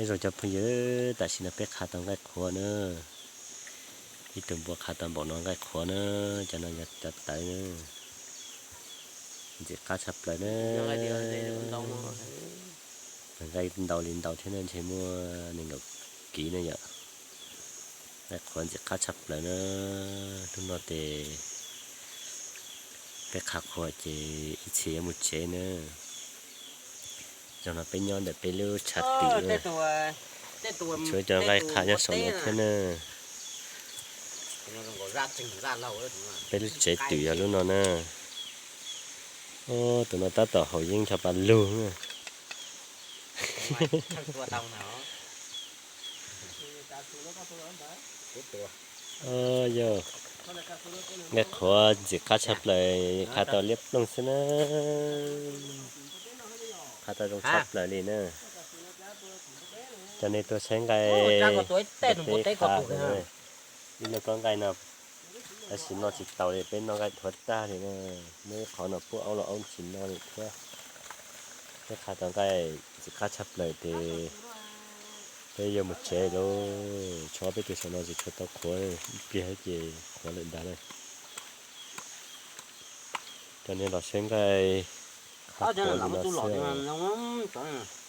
Nyob zoo cov phooj ywg, tam sim no peb qhav tau nqaij qhuav na. Ib tug npua qhav tau npaum no nqaij qhuav na, cov no yog cov tawv na. Ntxim qab tshaj plaws na. Nqaij ntau li ntau thiab na, ntshe muaj nees nkaum kiv na yom. Nqaij qhuav ntxim qab tshaj plaws na. Hnub no ces peb qhav qhuav ces ib txhia yuav mus tsev na. Zaum no peb nyob ntawm peb lub tshav twm na. Tshuav cov nqaij qhav nyob saum no thiab na. Peb lub tsev twm yog lub no na. Tus no tab tom haus yeeb ncho pa lug na. Yog nqaij qhuav ntxim qab tshaj plaws, qhav tau liab ploog xwb na. Qhav tau zoo tshaj plaws li na. Coj nej tuaj saib nqaij, peb qhav, ib lub kob nqaij no, tab sis noj tsis taus li, peb noj nqaij dhuav tag li na. Muaj ib qhov no puab aub los aub tsis noj li thiab. Peb qhav tau nqaij ntxim qab tshaj plaws ces peb yuav mus tsev lauj. Tshuav peb tus saum no tsis tshua tau qhuav, ib pliag ces qhuav lawm ntag na. Coj nej los saib nqaij qhav qhuav li no xwb.